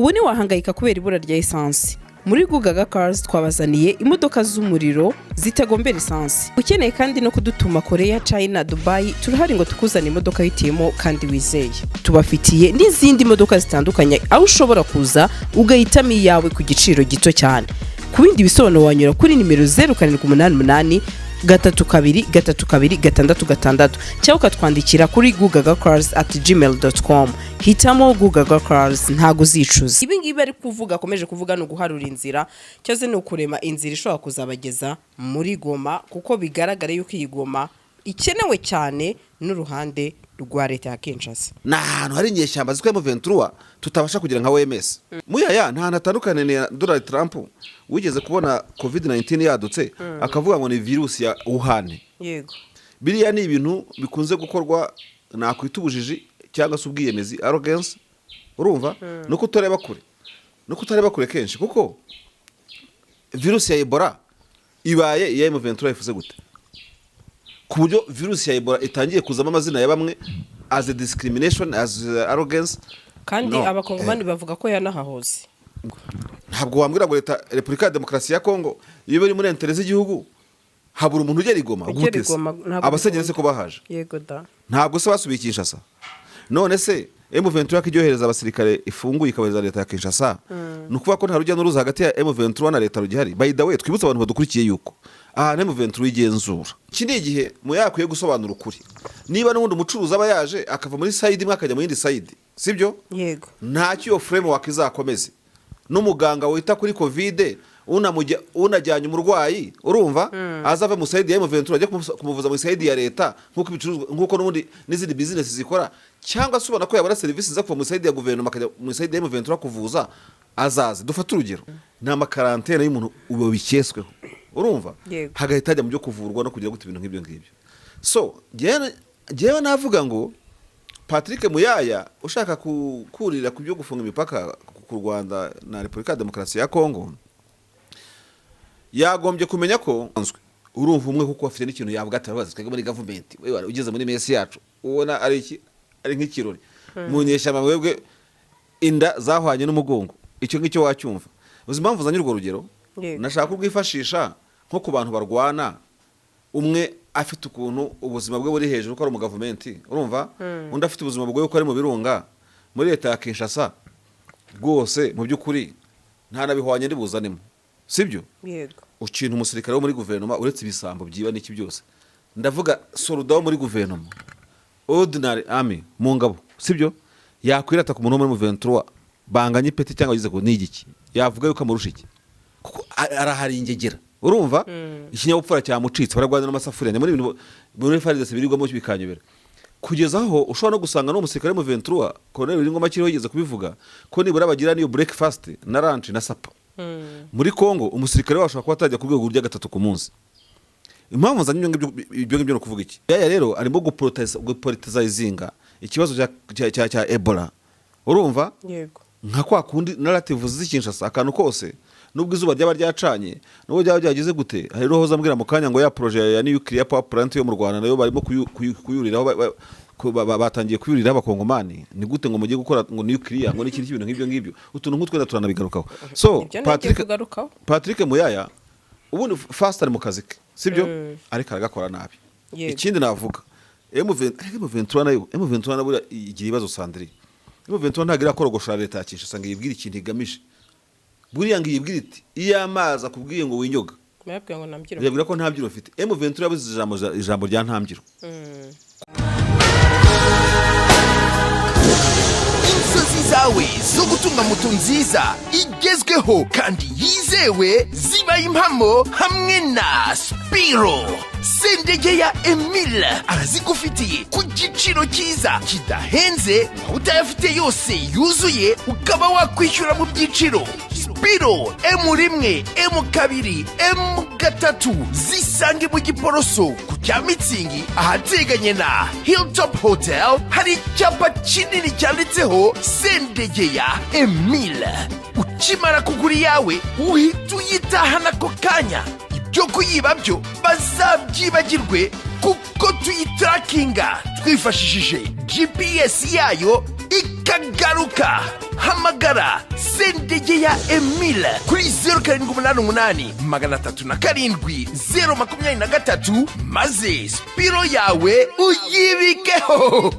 Ubu ntiwahangayika kubera ibura rya esansi. Muri Gugaga Cars twabazaniye imodoka z'umuriro zitagombera esansi. Ukeneye kandi no kudutuma Korea, China, Dubai, turahari ngo tukuzane imodoka witiyemo kandi wizeye. Tubafitiye n'izindi modoka zitandukanye, aho ushobora kuza ugahitamo iyawe ku giciro gito cyane. Ku bindi bisobanuro wanyura kuri nimero 0788323266 cyangwa ukatwandikira kuri gugagacars@gmail.com. Hitamo Gugaga Cars, ntago uzicuza. Ibi ngibi ari kuvuga, akomeje kuvuga, ni uguharura inzira cyangwa se ni ukurema inzira ishobora kuzabageza muri Goma, kuko bigaragara yuko iyi Goma ikenewe cyane n'uruhande rwa leta ya Kinshasa. Ni ahantu hari inyeshyamba zitwa M23 tutabasha kugira nka OMS. Muyaya nta hantu hatandukanye na Donald Trump wigeze kubona COVID-19 yadutse akavuga ngo ni virusi ya Wuhan. Biriya ni ibintu bikunze gukorwa, nakwita ubujiji cyangwa se ubwiyemezi, arrogance, urumva, nuko utareba kure, nuko utareba kure kenshi, kuko virusi ya Ebola ibaye iya M23 ifuze gute, ku buryo virusi ya Ebola itangiye kuzamo amazina ya bamwe as a discrimination, as arrogance? Kandi No. Abakongomani bavuga ko yanahahoze. Ntabwo wambwira ngo leta Repubulika ya Demokarasi ya Kongo iyo biri muri intérêt z'igihugu habura umuntu ugera i Goma. Ugera Gute i se? Goma, ntabwo Abasenyeri se bikunda. ko bahaje? Yego da. Ntabwo se basubiye i Kinshasa? None se M23 ko iryohereza abasirikare ifunguye ikabohereza leta ya Kinshasa, ni ukuvuga ko nta rujya n'uruza hagati ya M23 na leta rugihari? By the way, twibutse abantu badukurikiye yuko ahantu M23 igenzura, iki ni igihe mu yakwiye gusobanura ukuri. Niba n'ubundi umucuruzi aba yaje akava muri side imwe akajya mu yindi side, sibyo? Yego. Ntacyo, iyo framework izakomeze. N'umuganga wita kuri COVID unajyanye umurwayi, urumva, azava mu side ya M23 ajya kumuvuza mu side ya leta, nk'uko ibicuruzwa, nk'uko n'ubundi n'izindi business zikora, cyangwa se ubona ko yabona serivisi za kuva mu side ya guverinoma akajya mu side ya M23 kuvuza, azaze. Dufate urugero, ni ama quarantaine y'umuntu ubu bikesweho, urumva, hagahita hajya mu byo kuvurwa no kugira gute, ibintu nk'ibyo ngibyo. So njyewe navuga ngo Patrick Muyaya ushaka kurira ku byo gufunga imipaka ku Rwanda na Repubulika ya Demokarasi ya Kongo yagombye kumenya ko urumva umwe, kuko afite n'ikintu yavuga ati ababaza twebwe muri gavumenti, wewe ugeze muri mess yacu ubona ari iki, ari nk'ikirori mu nyeshyamba, mwebwe inda zahwanye n'umugongo. Icyo ngicyo wacyumva. Uzi impamvu uzanye urwo rugero? Yego. Nashaka kurwifashisha nko ku bantu barwana, umwe afite ukuntu ubuzima bwe buri hejuru ko ari umugavumenti, urumva, undi afite ubuzima bwe ko ari mu birunga muri leta ya Kinshasa. Rwose mu by'ukuri nta nabihwanye ndibuzanemo, sibyo? Yego. Ukintu umusirikare wo muri guverinoma, uretse ibisambo byiba n'iki byose, ndavuga soldat wo muri guverinoma, ordinary army, mu ngabo, sibyo, yakwirata ku muntu wo muri M23 banganye ipeti cyangwa ageze ku n'igiki, yavuga yuko amurusha iki? Kuko arahari ingegera, urumva, ikinyabupfura cyamucitse, bararwana n'amasafuriya muri ibintu muri FARDC birirwamo bikanyobera, kugeza aho ushobora no gusanga n'uwo musirikare mu 23, Colonel Willy akiriho yigeze kubivuga ko nibura bagira n'iyo breakfast na lunch na supper. Muri Congo umusirikare wacu ashobora kuba atajya ku rwego rya gatatu ku munsi. Impamvu nzanye ibyo ngibyo ni ukuvuga iki? Yaya rero arimo gupolitizayizinga ikibazo cya Ebola, urumva, nka kwa kundi narrative z'i Kinshasa, akantu kose, nubwo izuba ryaba ryacanye, nubwo byaba byagize gute. Hari roho ambwira mu kanya ngo ya projet ya nuclear power plant yo mu Rwanda nayo barimo kuyuriraho, batangiye kuyuriraho Abakongomani. Ni gute ngo mugiye gukora ngo nuclear, ngo n'ikindi kintu nk'ibyo ngibyo, utuntu nk'utwo turanabigarukaho. So Ibyo nagiye Patrick kugarukaho. Patrick Muyaya ubundi fast ari mu kazi ke, sibyo, ariko aragakora nabi. Ikindi navuga, M20, ariko M23 nayo, M23 nayo buriya igira ibibazo. Sandrine, M23 ntabwo irakorogoshora leta ya Kinshasa ngo iyibwire ikintu igamije. Buriya ngo iyibwire iti iyo amazi akubwiye ngo winyoga, Muyabwira ngo ntambyiro. Uyabwira ko nta mbyiro ufite. M23 yabuze ijambo rya ntambyiro. Inzozi zawe zo gutunga moto nziza igezweho kandi yizewe zibaye impamo hamwe na Spiro. Sendegeya Emile arazigufitiye ku giciro cyiza kidahenze, waba utayafite yose yuzuye ukaba wakwishyura mu byiciro. Spiro M1, M2, M3 zisange mu Giporoso ku cya Mitsingi, ahateganye na Hilltop Hotel, hari icyapa kinini cyanditseho Sendegeya Emile. Ukimara kugura iyawe uhita uyitahana ako kanya. Ibyo kuyiba byo bazabyibagirwe, kuko tuyitarakinga twifashishije GPS yayo ikagaruka. Hamagara Sendegeya Emile kuri 0788 307 023, maze Spiro yawe uyibikeho.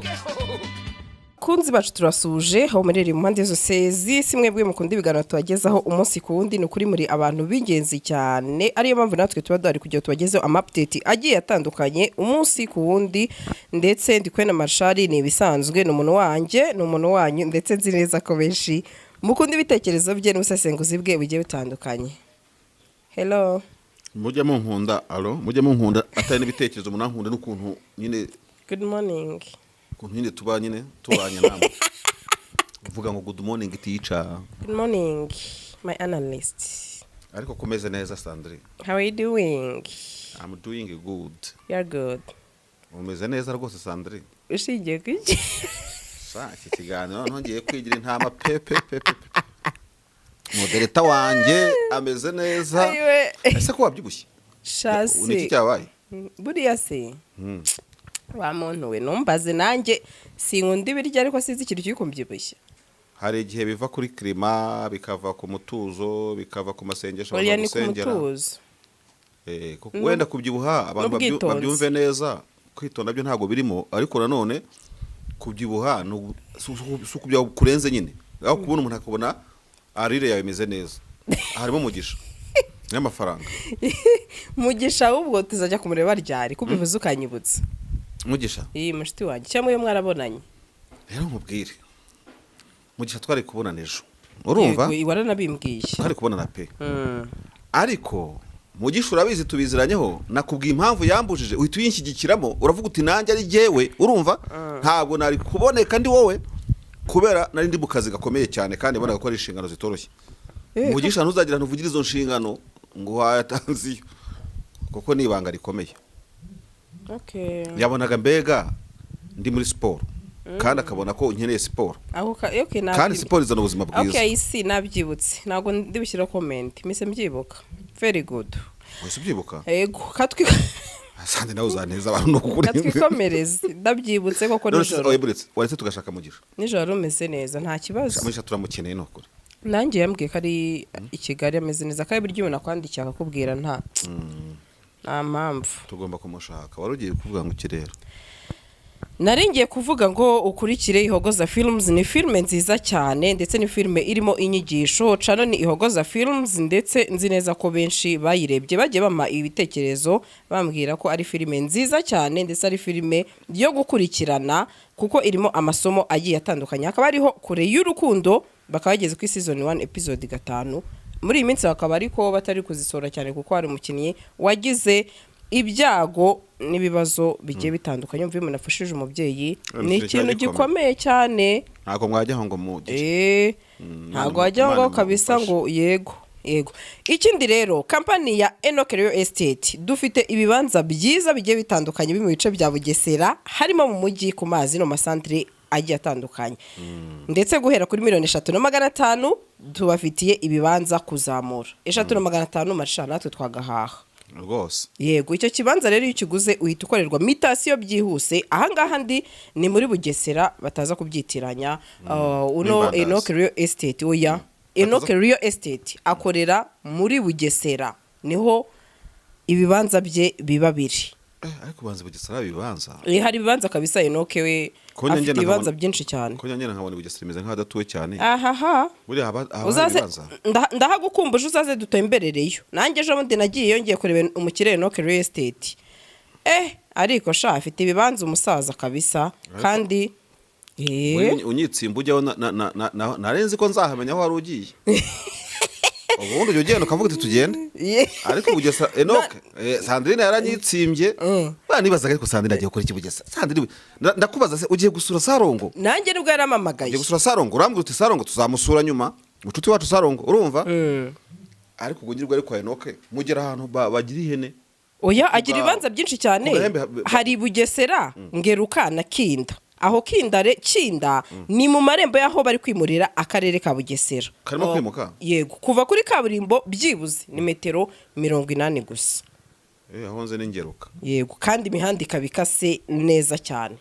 Kunzi bacu, turasuje aho murere mu mpande zose z'isi. Mwebwe mukunda ibiganiro tubagezaho umunsi ku wundi, ni ukuri muri abantu b'ingenzi cyane, ariyo mpamvu natwe tuba duhari kugira ngo tubagezeho ama update agiye atandukanye umunsi ku wundi. Ndetse ndi kumwe na Marshal, ni ibisanzwe, ni umuntu wanjye, ni umuntu wanyu, ndetse nzi neza ko benshi mukunda ibitekerezo bye n'ubusesenguzi bwe bugiye butandukanye. Hello. Mujye munkunda, alo, mujye munkunda atari n'ibitekerezo, munankunda n'ukuntu nyine. Good morning. Ukuntu nyine tuba nyine tubanye namwe, uvuga ngo "Good morning, teacher." Good morning, my analyst. Ariko kumeze neza, Sandrine? How are you doing? I'm doing good. You are good. Umeze neza rwose, Sandrine. Ushingiye ku iki? Sa iki kiganiro noneho ngiye kwigira intama pe pe pe pe pe. Moderator wanjye ameze neza. Ayiwe. Ese ko wabyibushye? Shasi. Ni iki cyabaye? Buriya se wa muntu we, numbaze nanjye, sinkunda ibiryo, ariko sinzi ikintu kiri kumbyibushya. Hari igihe biva kuri climat, bikava ku mutuzo, bikava ku masengesho Buriya abantu ni ku bagusengera. mutuzo. Kuko wenda kubyibuha abantu N'ubwitonzi. babyumve neza, kwitonda byo ntabwo birimo, ariko nanone kubyibuha si ukubyibuha kurenze nyine, aho kubona umuntu akabona arire yawe imeze neza, harimo umugisha n'amafaranga. Mugisha ahubwo tuzajya kumureba ryari, ko ubivuze ukanyibutsa? Mugisha? Iyi mushuti wanjye, cyangwa iyo mwarabonanye? Rero nkubwire, Mugisha twari kubonana ejo, urumva? Yego, waranabimbwiye. Twari kubonana pe. Ariko Mugisha urabizi, tubiziranyeho, nakubwiye impamvu yambujije, uhita uyinshyigikiramo, uravuga uti nanjye ari jyewe, urumva ntabwo nari kuboneka ndi wowe, kubera nari ndi mu kazi gakomeye cyane kandi bonaga ko ari inshingano zitoroshye. Mugisha ntuzagira ntuvugire izo nshingano ngo wayatanze iyo, kuko ni ibanga rikomeye. Yabonaga mbega ndi muri siporo kandi akabona ko nkeneye siporo. Okay, Kandi siporo izana ubuzima bwiza. Okay, isi nabyibutse, ntabwo ndi bushyira comment, mise mbyibuka. Very good. Wese ubyibuka? Yego, katwi. Sande nawe uzaneza abantu ni ukuri. Katwikomereze, ndabyibutse koko. None se Nijoro. oya, buretse, waretse tugashaka Mugisha. Nijoro rumeze neza, nta kibazo. Mugisha turamukeneye ni ukuri. Nanjye yambwiye ko ari i Kigali ameze neza, kandi burya umuntu akwandikiye akakubwira nta mpamvu. Tugomba kumushaka. Wari ugiye kuvuga ngo iki rero? Nari ngiye kuvuga ngo ukurikire Ihogoza Films, ni filime nziza cyane, ndetse ni filime irimo inyigisho. Channel ni Ihogoza Films, ndetse nzi neza ko benshi bayirebye bagiye bampa ibitekerezo, bambwira ko ari filime nziza cyane, ndetse ari filime yo gukurikirana kuko irimo amasomo agiye atandukanye. Hakaba hariho Kure y'Urukundo, bakaba bageze kuri season 1 episode 5. Muri iyi minsi bakaba ariko batari kuzisohora cyane kuko hari umukinnyi wagize ibyago n'ibibazo bigiye bitandukanye. Umva, iyo umuntu afashije umubyeyi ni ikintu ikintu gikomeye. Gikomeye cyane. Ntabwo mwajyaho ngo mugire Ntabwo wajya ngo Imana kabisa imufashe. Ngo yego yego. Ikindi rero, kampani ya Enoch Real Estate, dufite ibibanza byiza bigiye bitandukanye biri mu bice bya Bugesera, harimo mu mujyi, ku mazi no mu masantire agiye atandukanye, ndetse guhera kuri miliyoni 3 na 500 tubafitiye ibibanza kuzamura. 3 na 500, marisha, natwe twagahaha. Rwose. Yego, icyo kibanza rero iyo ukiguze uhita ukorerwa mutation byihuse. Ahangaha ndi ni muri Bugesera, bataza kubyitiranya. Uno N'Imbandazi. Enoch Real Estate, oya, Enoch Real Estate akorera muri Bugesera, niho ibibanza bye biba biri. Ariko ubanza Bugesera ibibanza. Hari ibibanza kabisa, Enoch we Ko njye afite ngenda ibibanza nkabona- byinshi cyane. Ko njye nkabona Bugesera imeze nk'ahadatuwe cyane. Ahaha. Buriya haba Uzaze ibibanza. Ndahagukumbuje, uzaze dutemberereyo. Nanjye ejo bundi nagiyeyo ngiye kureba umukire Enoch Real Estate. Ariko sha afite ibibanza umusaza kabisa, kandi Unyitsimba ujyaho narenze ko nzahamenya aho wari ugiye. Ubundi ujya ugenda ukavuga uti tugende. Ariko Bugesera Enoch, Sandrine yaranyitsimbye. Ba nibazaga, ariko Sandrine agiye gukora iki Bugesera? Sandrine ndakubaza se, ugiye gusura Sarongo? Nanjye nibwo yaramamagaye. Ugiye gusura Sarongo, urambwira uti Sarongo tuzamusura nyuma, mucuti wacu Sarongo, urumva? Ariko ubwo ngirwa ari kwa Enoch, mugera ahantu bagira ihene. Oya, agira ibibanza byinshi cyane. Ku Gahembe Hari Bugesera, Ngeruka na Kinda. Aho Kindare, Kinda ni mu marembo y'aho bari kwimurira akarere ka Bugesera. Karimo Oh, kwimuka? Yego, kuva kuri kaburimbo byibuze ni metero 80 gusa. Aho nze n'Ingeruka. Yego, kandi imihanda ikaba ikase neza cyane.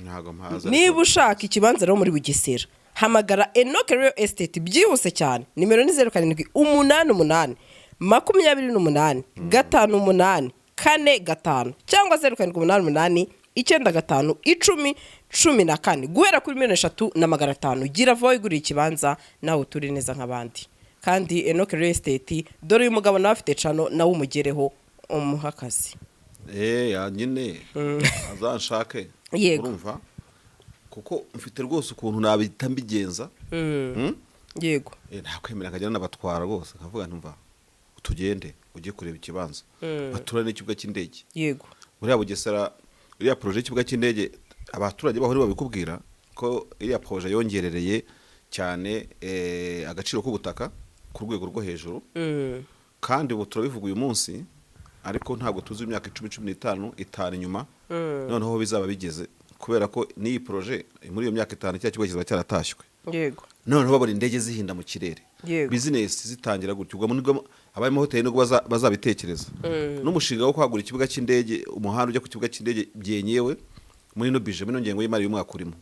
Ntabwo mpaza. Niba ushaka ikibanza rero muri Bugesera, Hamagara Enoke Real Estate byihuse cyane. Nimero ni 0788 28 58 45 cyangwa 0788 95 10 14, guhera kuri miliyoni 3,500. Gira vuba wigurire ikibanza nawe uture neza nk'abandi. Kandi Enoke Real Estate, dore uyu mugabo nawe afite channel, nawe umugereho umuha akazi. Ya nyine azanshake. Urumva, kuko mfite rwose ukuntu nabita mbigenza. Yego. Ntakwemera nkajya nabatwara rwose, nkavuga ntumva tugende ujye kureba ikibanza baturane n'ikibuga cy'indege. Buriya Bugesera, iriya projet y'ikibuga cy'indege, abaturage baho nibo babikubwira ko iriya projet yongerereye cyane agaciro k'ubutaka ku rwego rwo hejuru. Kandi ubu turabivuga uyu munsi, ariko ntabwo tuzi imyaka 10, 15, 5 inyuma noneho bizaba bigeze, kubera ko n'iyi projet muri iyo myaka 5 cya kigo kizaba cyaratashywe. Noneho babona indege zihinda mu kirere, bizinesi zitangira gutyo, ubwo nibwo abamahoteli nibwo bazabitekereza n'umushinga wo kwagura ikibuga cy'indege, umuhanda ujya ku kibuga cy'indege byenyewe muri ino budget, muri ino ngengo y'imari y'umwaka urimo.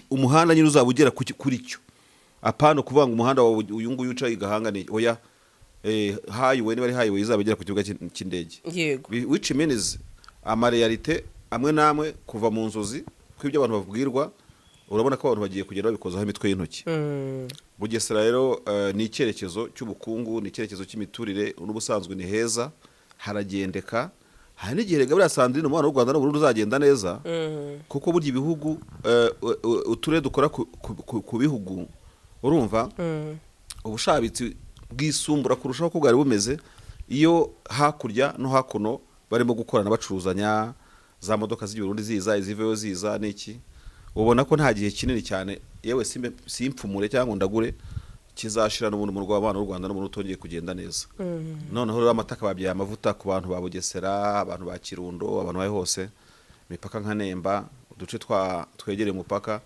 Umuhanda nyine uzaba ugera kuri cyo, apana kuvuga ngo umuhanda wawe uyu nguyu uca i Gahanga ni oya, highway, niba ari highway izaba igera ku kibuga cy'indege. Which means ama réalité amwe n'amwe kuva mu nzozi kw'ibyo abantu babwirwa, urabona ko abantu bagiye kugenda babikozaho imitwe y'intoki. Bugesera rero ni icyerekezo cy'ubukungu, ni icyerekezo cy'imiturire. N'ubusanzwe ni heza, haragendeka. Hari n'igihe rega buriya, Sandrine, umubano w'u Rwanda n'Uburundi uzagenda neza, kuko burya ibihugu uturere dukora ku bihugu, urumva, ubushabitsi bwisumbura kurushaho uko bwari bumeze iyo hakurya no hakuno barimo gukorana, bacuruzanya, za modoka zijya i Burundi ziza, iziveyo ziza n'iki. Ubona ko nta gihe kinini cyane, yewe simpfumure cyangwa ngo ndagure, kizashira n'ubundi mu rw'abana w'u Rwanda n'ubundi utongeye kugenda neza. Noneho rero amata akababyaye amavuta ku bantu ba Bugesera, abantu ba Kirundo, abantu bari hose imipaka nka Nemba, uduce twa twegereye umupaka,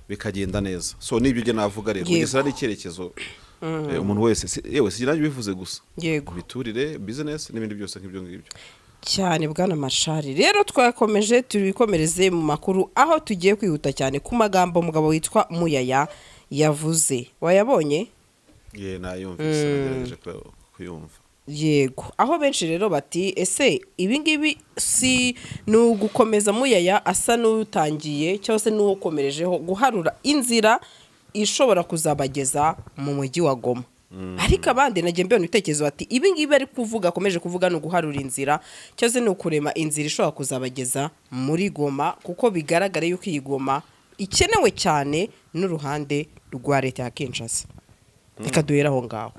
bikagenda neza. So nibyo njye navuga rero. Bugesera ni icyerekezo umuntu wese yewe si nanjye ubivuze gusa, imiturire, business n'ibindi byose nk'ibyo ngibyo. Cyane, bwana Mashari. Rero twakomeje, tubikomereze mu makuru, aho tugiye kwihuta cyane ku magambo umugabo witwa Muyaya yavuze. Wayabonye? Ye, nayumvise, nagerageje kuyumva. Yego, aho benshi rero bati: "Ese ibi ngibi si ni ugukomeza Muyaya asa n'utangiye cyangwa se n'uwokomerejeho guharura inzira ishobora kuzabageza mu mujyi wa Goma?" Ariko abandi nagiye mbibona ibitekerezo bati: "Ibi ngibi ari kuvuga, akomeje kuvuga, ni uguharura inzira cyangwa se ni ukurema inzira ishobora kuzabageza muri Goma, kuko bigaragara yuko iyi Goma ikenewe cyane n'uruhande rwa leta ya Kinshasa." Reka duhere aho ngaho.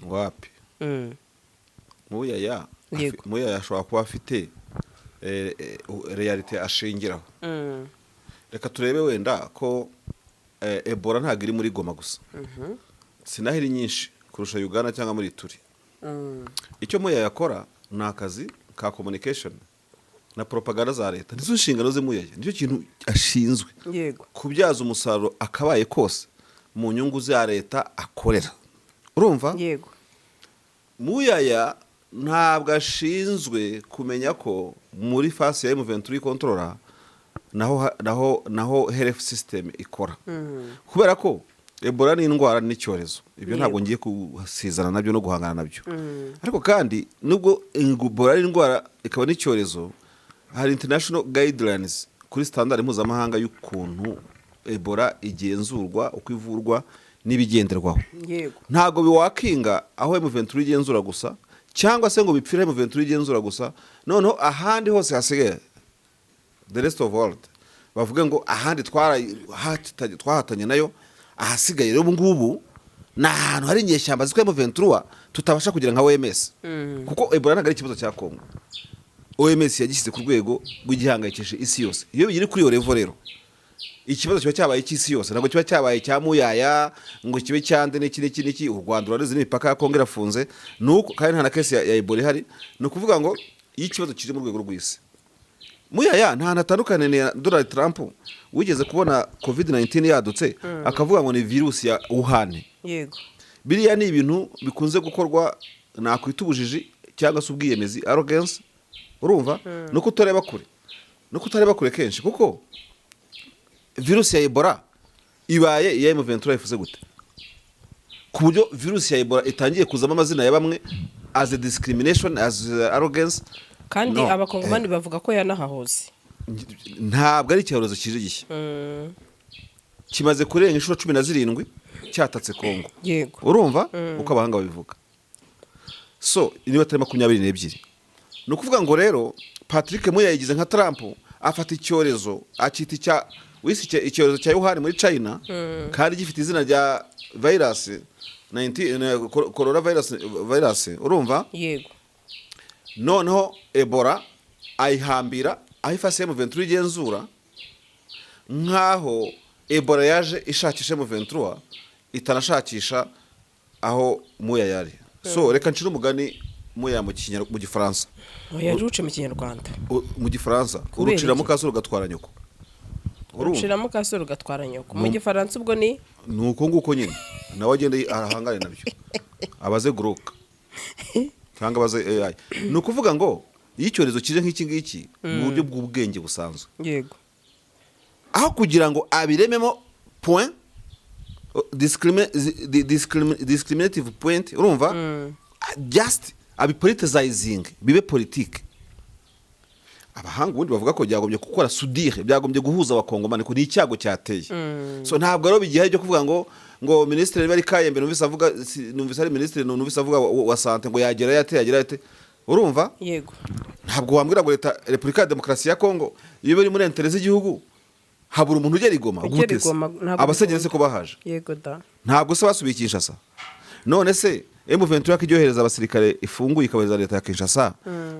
Wapi. Muyaya Muyaya ashobora kuba afite réalité ashingiraho. Reka turebe wenda ko Ebola ntabwo iri muri Goma gusa, sinaho iri nyinshi kurusha Uganda cyangwa muri Turi. Icyo Muyaya akora ni akazi ka communication na propaganda za leta, nizo nshingano ze. Muyaya nicyo kintu ashinzwe, kubyaza umusaruro akabaye kose mu nyungu za leta akorera, urumva? Yego. Muyaya ntabwo ashinzwe kumenya ko muri face ya M23 controller naho health system ikora, kubera ko Ebola ni indwara n'icyorezo, ibyo ntabwo ngiye gusizana nabyo no guhangana nabyo. Ariko kandi nubwo Ebola ari indwara ikaba n'icyorezo, hari international guidelines kuri standard mpuzamahanga y'ukuntu Ebola igenzurwa, uko ivurwa n'ibigenderwaho. Ntabwo biwakinga aho M23 igenzura gusa, cyangwa se ngo bipfire M23 igenzura gusa, noneho ahandi hose hasigaye, the rest of world, bavuge ngo ahandi twahatanye nayo, ahasigaye rero ubu ngubu ni ahantu hari inyeshyamba zitwa M23 tutabasha kugira nka OMS, kuko Ebola ntabwo ari ikibazo cya Congo. OMS yagishyize ku rwego rw'igihangayikishije isi yose. Iyo biri kuri iyo level rero, ikibazo kiba cyabaye icy'isi yose, ntabwo kiba cyabaye cya Muyaya ngo kibe cyande n'iki n'iki n'iki. U Rwanda uraruzi, n'imipaka ya Kongo irafunze, nuko kandi nta na case ya Ebola ihari. Ni ukuvuga ngo iyo ikibazo kiri mu rwego rw'isi, Muyaya nta hantu atandukanye na Donald Trump wigeze kubona COVID 19 yadutse akavuga ngo ni virusi ya Wuhan. Biriya ni ibintu bikunze gukorwa, nakwita ubujiji cyangwa se ubwiyemezi, arrogance, urumva, ni uko utareba kure, ni uko utareba kure kenshi, kuko virusi ya Ebola Ibaye iya M23 ivuze gute, ku buryo virusi ya Ebola itangiye kuzamo amazina ya bamwe as a discrimination, as arrogance? Kandi No. Abakongomani bavuga ko yanahahoze. Ntabwo ari icyorezo kije gishya, kimaze kurenga inshuro 17 cyatatse Kongo. Urumva uko abahanga babivuga, so niba atari 22. Ni ukuvuga ngo rero Patrick Muya yigize nka Trump, afata icyorezo akita icya wise icyorezo cya Wuhan muri China, kandi gifite izina rya virus 19, corona virus, urumva? Yego. Noneho Ebola ayihambira aho ifasi M23 igenzura, nk'aho Ebola yaje ishakisha M23, itanashakisha aho Muya yari. So reka ncire umugani Muya mu Gifaransa. Oya, ruce mu Kinyarwanda. Mu Gifaransa. Kubera Urucira iki? Mukaso rugatwara nyoko. Urumva? Ruciramo kaso rugatwara nyoko mu Gifaransa, ubwo ni? Ni uko nguko nyine, nawe agenda arahangane nabyo, abaze Grok cyangwa abaze AI. Ni ukuvuga ngo iyo icyorezo kije nk'iki ngiki, mu buryo bw'ubwenge busanzwe, aho kugira ngo abirememo point discriminative point, urumva, just abipoliticizing, bibe politike. Abahanga ubundi bavuga ko byagombye gukora soudure, byagombye guhuza Abakongomani, ko ni icyago cyateye. So ntabwo rero bigihe cyo kuvuga ngo minisitiri niba ari Kayembe, numvise avuga, numvise ari minisitiri, numvise avuga wa santé, ngo yagera yate, yagera yate, urumva? Yego. Ntabwo wambwira ngo leta Repubulika ya Demokarasi ya Kongo iyo biri muri intérêt z'igihugu, habura umuntu ugera i Goma? Ugera Gute i se? Goma, ntabwo Abasenyeri se bikunda. ko bahaje? Yego da. Ntabwo se basubiye i Kinshasa? None se M23 ko iryohereza abasirikare ifunguye, ikabohereza leta ya Kinshasa,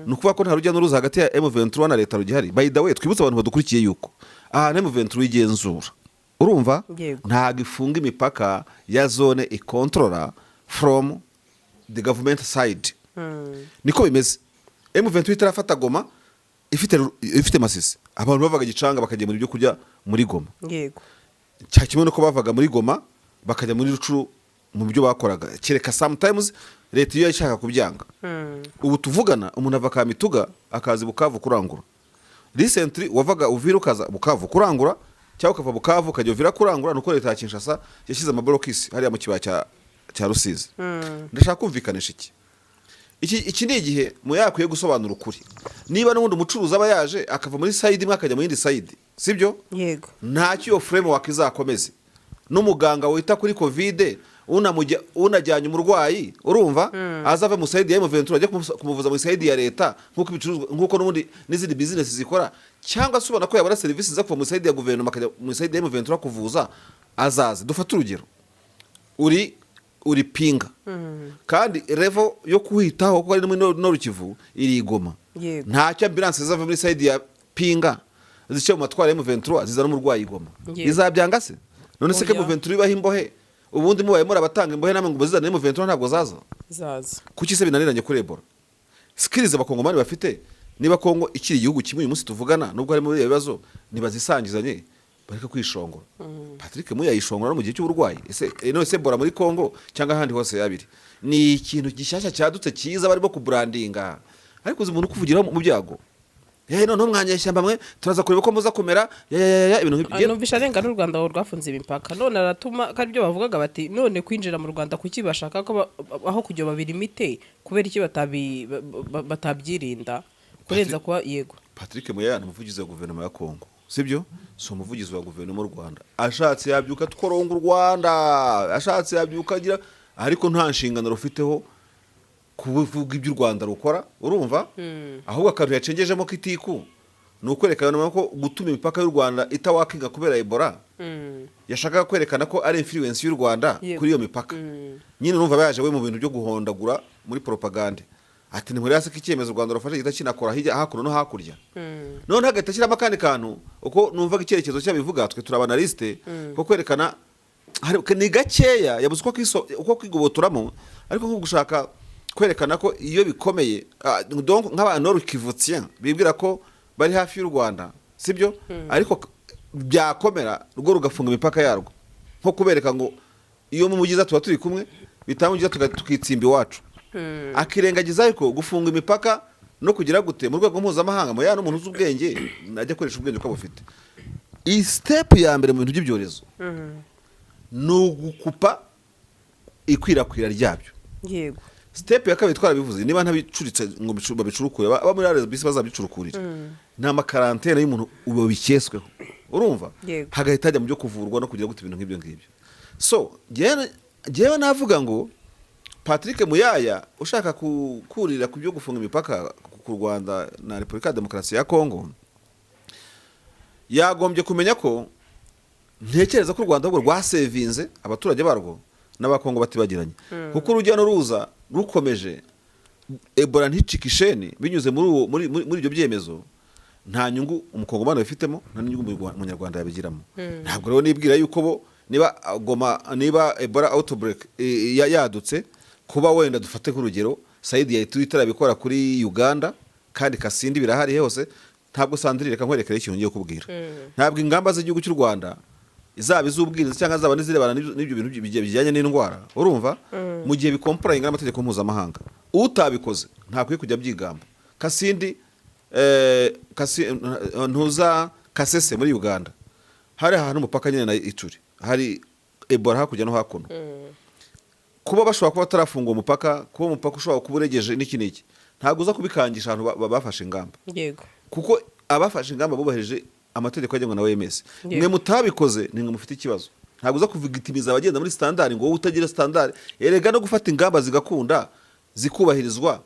ni ukuvuga ko nta rujya n'uruza hagati ya M23 na leta rugihari? By the way, twibutse abantu badukurikiye yuko ahantu M23 igenzura, urumva, ntabwo ifunga imipaka ya zone ikontorora from the government side. Niko bimeze. M23 itarafata Goma, ifite Masisi, abantu bavaga Gicanga bakagemura ibyo kurya muri Goma. Cya kimwe nuko bavaga muri Goma bakajya muri Rucuru mu byo bakoraga, kereka sometimes leta iyo yashaka kubyanga. Ubu tuvugana, umuntu ava Kamituga akaza i Bukavu kurangura. Recently wavaga Uvira ukaza Bukavu kurangura, cyangwa ukava Bukavu ukajya Uvira kurangura. Nuko leta ya Kinshasa yashyize amablocus hariya mu kibaya cya Rusizi. Ndashaka kumvikanisha iki ni igihe mu yakwiye gusobanura ukuri. Niba n'ubundi umucuruzi aba yaje akava muri side imwe akajya mu yindi side, sibyo? Yego. Ntacyo, iyo framework izakomeze. N'umuganga wita kuri COVID unajyanye umurwayi, urumva, azava mu side ya M23 ajya kumuvuza mu side ya leta, nk'uko ibicuruzwa, nk'uko n'ubundi n'izindi business zikora, cyangwa se ubona ko yabona serivisi za kuva mu side ya guverinoma akajya mu side ya M23 kuvuza, azaze. Dufate urugero, uri Pinga, kandi level yo kuhitaho kuko ari no muri Nord Kivu iri i Goma. Ntacyo ambulance zava muri side ya Pinga zice mu matwara ya M23 zizana umurwayi i Goma. Izabyanga se? None se ko Oya. M23 ibaho imbohe, ubundi mubaye muri abatanga imbohe namwe ngo muzizane M23, ntabwo zaza? Zaza. Kuki se binaniranye kuri Ebola? Skills Abakongomani bafite, niba Kongo ikiri igihugu kimwe uyu munsi tuvugana, nubwo harimo biriya bibazo, ntibazisangizanye, bareke kwishongora. Patrick Muya yishongora no mu gihe cy'uburwayi. Ese none se Ebola muri Kongo cyangwa ahandi hose yabiri ni ikintu gishyashya cyadutse cyiza barimo kubrandinga? Ariko uzi umuntu ukuvugiraho mu byago, noneho mwanyeshyamba mwe, turaza kureba ko muza kumera ya ya ya ya, ibintu nk'ibyo. Numvisha arenga n'u Rwanda ngo rwafunze imipaka, none aratuma ko aribyo bavugaga bati none kwinjira mu Rwanda kuki bashaka ko aho kugira babilimite, kubera iki batabyirinda kurenza kuba? Yego. Patrick Muyaya ni umuvugizi wa guverinoma ya Kongo, sibyo? Si umuvugizi wa guverinoma y'u Rwanda. Ashatse yabyuka tworonga u Rwanda, ashatse yabyuka agira, ariko nta nshingano rufiteho kuvuga ibyo u Rwanda rukora, urumva? Ahubwo akantu yacengejemo kitiku ni ukwerekana ko gutuma imipaka y'u Rwanda itawakinga kubera Ebola, yashakaga kwerekana ko ari influence y'u Rwanda kuri iyo mipaka. Nyine urumva bayaje we mu bintu byo guhondagura muri propagande, ati ni muri hasi ko icyemezo u Rwanda rufashe gihita kinakora hirya hakuno no hakurya. Noneho hagahita ashyiramo akandi kantu, uko numvaga icyerekezo cyabivuga, twe turi abanalyste, ko kwerekana ni gakeya yabuze uko kwigobotoramo, ariko nko gushaka kwerekana ko iyo bikomeye, donc nk'abantu Nord-Kivutiens bibwira ko bari hafi y'u Rwanda, sibyo? Ariko byakomera rwo rugafunga imipaka yarwo, nko kubereka ngo iyo mu mugiza tuba turi kumwe, bitamugiza tukitsimba iwacu. Akirengagiza ariko gufunga imipaka no kugira gute mu rwego mpuzamahanga. Mu yana n'umuntu uzi ubwenge, ajya akoresha ubwenge uko abufite. Iyi step ya mbere mu bintu by'ibyorezo. Ni ugukupa ikwirakwira ryabyo. Step ya kabiri twarabivuze, niba ntabicuritse ngo babicurukure, aba muri RBC bazabicurukurira, ni ama quarantaine y'umuntu ubu bikesweho, urumva? Yego. Hagahita hajya mu byo kuvurwa no kugira gute, ibintu nk'ibyo ngibyo. So njyewe navuga ngo Patrick Muyaya ushaka kurira ku byo gufunga imipaka ku Rwanda na Repubulika ya Demokarasi ya Kongo yagombye kumenya ko ntekereza ko u Rwanda ahubwo rwasevinze abaturage barwo n'Abakongo batibagiranye, kuko urujya n'uruza rukomeje, Ebola nticike isheni binyuze muri uwo- muri muri muri ibyo byemezo. Nta nyungu Umukongomani abifitemo, nta n'inyungu Umunyarwanda yabigiramo. Ntabwo rero nibwira yuko bo niba Goma, niba Ebola outbreak yadutse, kuba wenda dufate nk'urugero side ya Ituri itarabikora kuri Uganda kandi Kasindi birahari hose. Ntabwo, Sandrine, reka nkwerekere ikintu ngiye kubwira. Ntabwo ingamba z'igihugu cy'u Rwanda, zaba iz'ubwirinzi cyangwa zaba n'izirebana n'ibyo bintu bijyanye n'indwara, urumva, mu gihe bikomplyinga n'amategeko mpuzamahanga, utabikoze ntakwiye kujya abyigamba. Kasindi, ntuza Kasese muri Uganda, hari ahantu umupaka nyine na Ituri, hari Ebola hakurya no hakuno. Kuba bashobora kuba batarafunga umupaka, kuba umupaka ushobora kuba uregeje n'iki n'iki, ntabwo uza kubikangisha ahantu bafashe ingamba, kuko abafashe ingamba bubahirije amategeko agenwa na OMS. Mwe mutabikoze ni mwe mufite ikibazo. Ntabwo uza kuvigitimiza abagenda muri standard ngo wowe utagira standard. Erega no gufata ingamba zigakunda, zikubahirizwa,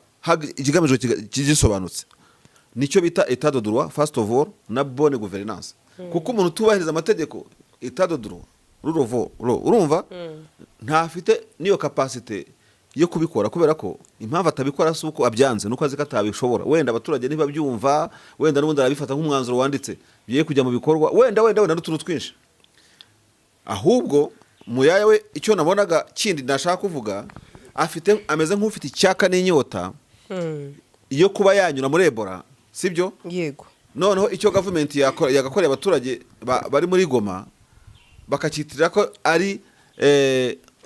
ikigamijwe kigisobanutse, nicyo bita état de droit first of all na bonne gouvernance, kuko umuntu utubahiriza amategeko, état de droit, rule of law, urumva, ntafite n'iyo capacité yo kubikora, kubera ko impamvu atabikora si uko abyanze, nuko azi ko atabishobora. Wenda abaturage ntibabyumva, wenda n'ubundi arabifata nk'umwanzuro wanditse bigiye kujya mu bikorwa, wenda wenda wenda n'utuntu twinshi. Ahubwo Muyaya we, icyo nabonaga kindi nashaka kuvuga, afite, ameze nk'ufite icyaka n'inyota yo kuba yanyura muri Ebola, sibyo? Yego. Noneho icyo gavumenti yagakoreye abaturage bari muri Goma, bakacyitirira ko ari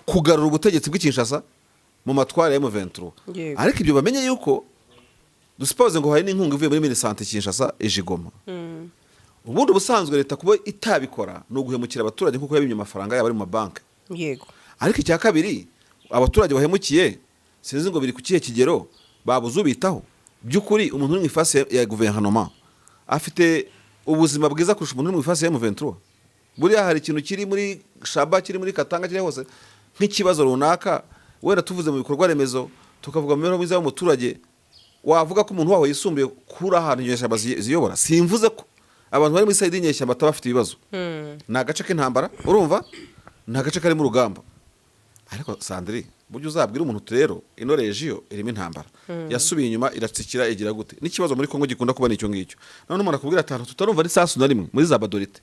kugarura ubutegetsi bw'i Kinshasa mu matwara ya M23. Ariko ibyo bamenye yuko dusuppose ngo hari n'inkunga ivuye muri Minisante Kinshasa ije i Goma. Ubundi ubusanzwe leta kuba itabikora ni uguhemukira abaturage, kuko yabimye amafaranga yabo ari mu mabanki. Ariko icya kabiri, abaturage bahemukiye sinzi ngo biri ku kihe kigero, babuze ubitaho. By'ukuri umuntu uri mu ifasi ya guverinoma afite ubuzima bwiza kurusha umuntu uri mu ifasi ya M23. Buriya hari ikintu kiri muri Shaba, kiri muri Katanga, kiri hose nk'ikibazo runaka, wenda tuvuze mu bikorwa remezo, tukavuga mu mibereho myiza y'umuturage, wavuga ko umuntu waho yisumbuye kuri ahantu inyeshyamba ziyobora. Simvuze ko abantu bari muri side y'inyeshyamba bataba bafite ibibazo. Ni agace k'intambara, urumva, ni agace karimo urugamba. Ariko Sandri, burya uzabwira umuntu uti rero ino région irimo intambara, yasubiye inyuma, iratsikira, igira gute, n'ikibazo muri Kongo gikunda kuba nicyo ngicyo. None umuntu akubwira ati tutarumva n'isasu na rimwe muri za Gbadolite,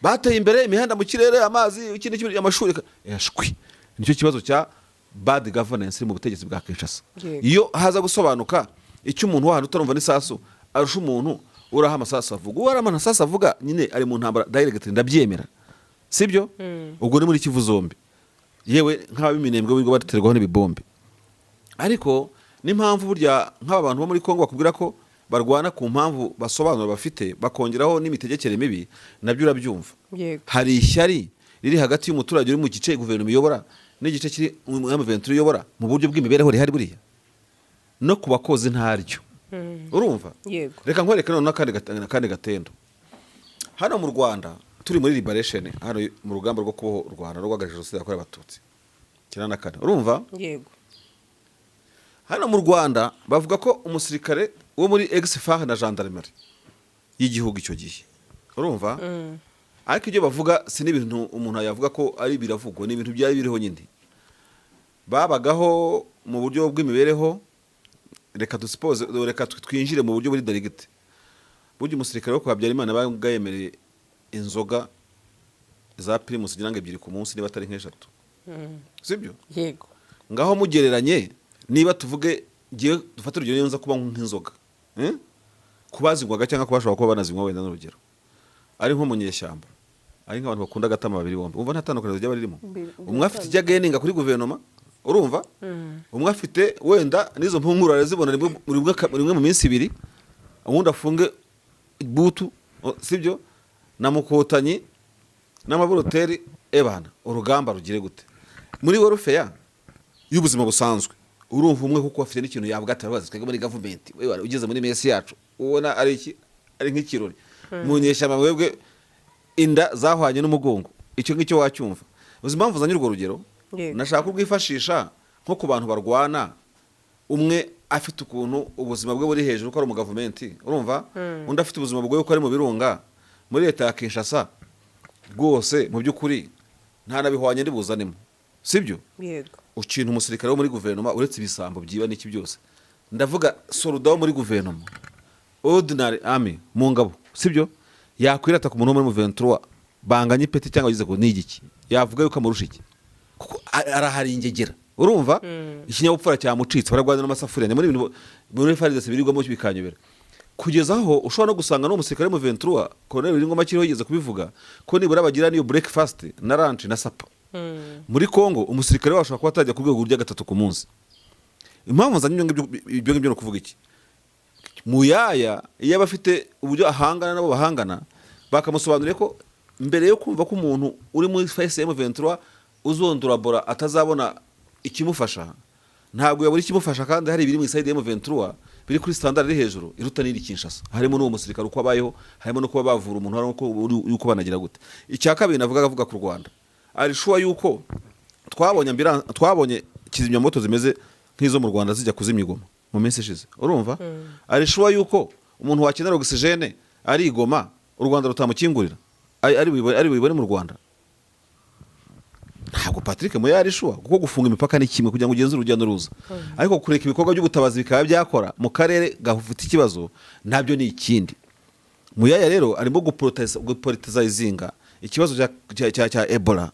bateye imbere, imihanda mu kirere, amazi, iki n'iki, amashuri, shwi. Nicyo kibazo cya bad governance iri mu butegetsi bwa Kinshasa. Iyo haza gusobanuka icyo umuntu w'ahantu utarumva n'isasu arusha umuntu uraha amasasu avuga, uwo araha amasasu avuga nyine ari mu ntambara direct, ndabyemera, sibyo? Ubwo ni muri Kivu zombi, yewe nk'ababiminembwe birirwa baterwaho n'ibibombe. Ariko n'impamvu burya nk'aba bantu bo muri Kongo bakubwira ko barwana ku mpamvu basobanura bafite, bakongeraho n'imitegekere mibi, nabyo urabyumva. Hari ishyari riri hagati y'umuturage uri mu gice guverinoma iyobora n'igice kiri mu M23 iyobora mu buryo bw'imibereho rihari, buriya no ku bakozi ntaryo, urumva? Yego. Reka nkwereke noneho akandi gatendo. Hano mu Rwanda turi muri liberation, hano mu rugamba rwo kuboho u Rwanda no guhagarika Jenoside yakorewe Abatutsi 94, urumva? Yego. Hano mu Rwanda bavuga ko umusirikare wo muri ex-FAR na gendarmerie y'igihugu icyo gihe, urumva, ariko ibyo bavuga si n'ibintu umuntu yavuga ko ari biravugwa, ni ibintu byari biriho nyine. Babagaho mu buryo bw'imibereho, reka dusuppose, reka twinjire mu buryo buri direct. Burya umusirikare wo kwa Habyarimana babaga yemereye inzoga za Primus ngira ngo ebyiri ku munsi, niba atari nk'eshatu, sibyo? Yego. Ngaho mugereranye, niba tuvuge ngiye dufate urugero, niyo nza kuba nk'inzoga, eh? Kubazinywaga cyangwa kuba bashobora kuba banazinywa, wenda n'urugero ari nko mu nyeshyamba, ari nk'abantu bakunda agatama babiri bombi, umva nta tandukaniro ryaba ririmo. Umwe afite ijya geninga kuri guverinoma, urumva, umwe afite wenda n'izo mpunguro arazibona rimwe mu minsi 2, ubundi afunge butu, sibyo? Na Mukotanyi. N'amaburoteri ebana, urugamba rugire gute muri warfare y'ubuzima busanzwe? Urumva umwe kuko afite n'ikintu yavuga ati: "Arabazi twebwe muri gavumenti, wewe ugeze muri mess yacu ubona ari iki, ari nk'ikirori mu nyeshyamba, mwebwe inda zahwanye n'umugongo." Icyo ngicyo wacyumva. Uzi impamvu uzanye urwo rugero? Yego. Nashaka kurwifashisha nko ku bantu barwana, umwe afite ukuntu ubuzima bwe buri hejuru ko ari umugavumenti, urumva, undi afite ubuzima bwe ko ari mu birunga muri leta ya Kinshasa. Rwose mu by'ukuri nta nabihwanye ndibuzanemo, sibyo? Yego. Ukintu umusirikare wo muri guverinoma, uretse ibisambo byiba n'iki byose, ndavuga soldat wo muri guverinoma, ordinary army, mu ngabo, sibyo, yakwirata ku muntu wo muri M23 banganya ipeti cyangwa ageze ku n'igiki, yavuga yuko amurusha iki? Kuko arahari ingegera, urumva, ikinyabupfura cyamucitse, bararwana n'amasafuriya muri ibintu muri FARDC birirwamo bikanyobera, kugeza aho ushobora no gusanga n'uwo musirikare mu 23, Colonel Ngoma akiriho yigeze kubivuga ko nibura bagira n'iyo breakfast na lunch na supper. Muri Congo umusirikare washobora kuba atajya ku rwego rya gatatu ku munsi. Impamvu nzanye ibyo ngibyo ni ukuvuga iki? Muyaya iyo aba afite uburyo ahangana nabo bahangana, bakamusobanurira ko mbere yo kumva ko umuntu uri muri FSM 23 uzondura bora atazabona ikimufasha, ntabwo yabura ikimufasha, kandi hari ibiri mu i side M23 biri kuri standard iri hejuru iruta n'iri Kinshasa, harimo n'uwo musirikare uko abayeho, harimo no kuba bavura umuntu, harimo ko yuko banagira gute. Icya kabiri navugaga, avuga ku Rwanda, ari sure yuko twabonye ambulance, twabonye kizimyamoto zimeze nk'izo mu Rwanda zijya kuzimya i Goma mu minsi ishize, urumva? Ari sure yuko umuntu wakenera oxygène ari i Goma u Rwanda rutamukingurira, ari buyibone mu Rwanda? Ntabwo Patrick Muyaya ari sure, kuko gufunga imipaka ni kimwe kugira ngo ugenzure urujya n'uruza, ariko kureka ibikorwa by'ubutabazi bikaba byakora mu karere gafite ikibazo nabyo ni ikindi. Muyaya rero arimo gupolitizayizinga ikibazo cya Ebola,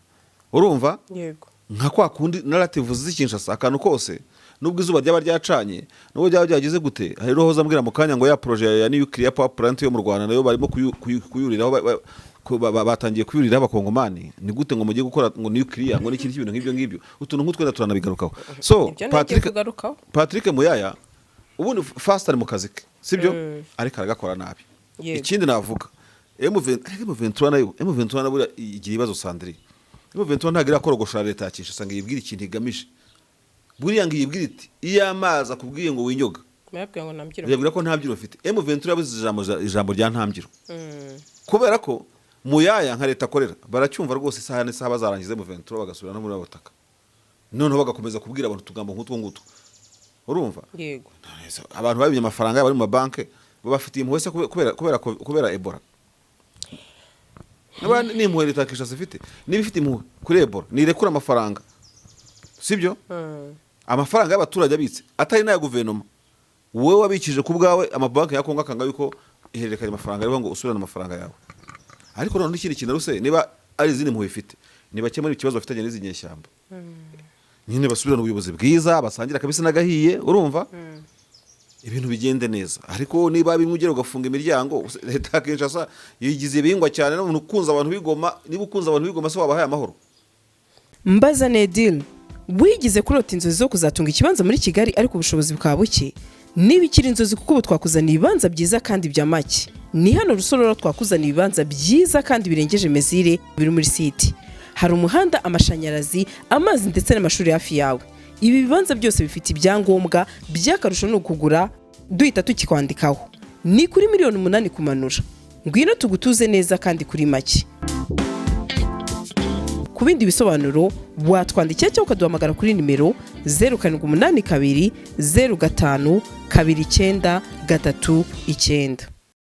urumva? Yego. Nka kwa kundi narrative z'i Kinshasa, akantu kose, nubwo izuba ryaba ryacanye, nubwo byaba byagize gute. Hari roho ambwira mu kanya ngo ya projet ya nuclear power plant yo mu Rwanda nayo barimo kuyuriraho, batangiye kuyuriraho abakongomani. Ni gute ngo mugiye gukora ngo nuclear, ngo n'ikindi kintu nk'ibyo ngibyo, utuntu nk'utwo turanabigarukaho. So Ibyo nagiye Patrick kugarukaho. Patrick Muyaya ubundi fast ari mu kazi ke, sibyo, ariko aragakora nabi. Ikindi navuga, M20, ariko M23 nayo, M23 nayo buriya igira ibibazo, Sandrine. M23 ntabwo irakorogoshora leta ya Kinshasa ngo yibwire ikintu igamije. Buriya ngo yibwire iti iyo amazi akubwiye ngo winyoga, Mwabwiye ngo nambyiro. Yabwira ko nta mbyiro ufite. M23 yabuze ijambo rya nta mbyiro, kubera ko Muyaya nka leta akorera baracyumva rwose, isaha n'isaha bazarangiza M23 bagasubira no muri butaka, noneho bagakomeza kubwira abantu utugambo nk'utwo ngutwo, urumva? Yego. Abantu babibye amafaranga yabo ari mu mabanki babafitiye impuhwe se kubera Ebola? Niba ni impuhwe leta ya Kinshasa ifite, niba ifite impuhwe kuri Ebola, nirekure amafaranga, sibyo? Amafaranga y'abaturage abitse atari n'aya guverinoma, wowe wabikije ku bwawe, amabanki ya Kongo akanga yuko ihererekanya amafaranga ariho ngo usubirane amafaranga yawe. Ariko noneho n'ikindi kintu ruse, niba ari izindi mpuhwe ifite, nibakemura ikibazo bafitanye n'izi nyeshyamba nyine, basubirane ubuyobozi bwiza, basangira akabisi n'agahiye, urumva, ibintu bigende neza. Ariko niba bimwe ugera ugafunga imiryango, leta ya Kinshasa yigize ibihingwa cyane n'umuntu ukunze abantu b'i Goma. Niba ukunze abantu b'i Goma se wabahaye amahoro? Mbaza Nedil, wigize kurota inzozi zo kuzatunga ikibanza muri Kigali ariko ubushobozi bukaba buke? Niba ikiri inzozi, kuko ubu twakuzaniye ibibanza byiza kandi bya make. Ni hano Rusororo, twakuzaniye ibibanza byiza kandi birengeje mesure, biri muri site, hari umuhanda, amashanyarazi, amazi ndetse n'amashuri hafi yawe. Ibi bibanza byose bifite ibyangombwa. By'akarusho ni ukugura duhita tukikwandikaho. Ni kuri miliyoni 8 kumanura. Ngwino tugutuze neza kandi kuri make. Ku bindi bisobanuro watwandikira cyangwa ukaduhamagara kuri nimero 0782 05 29 39.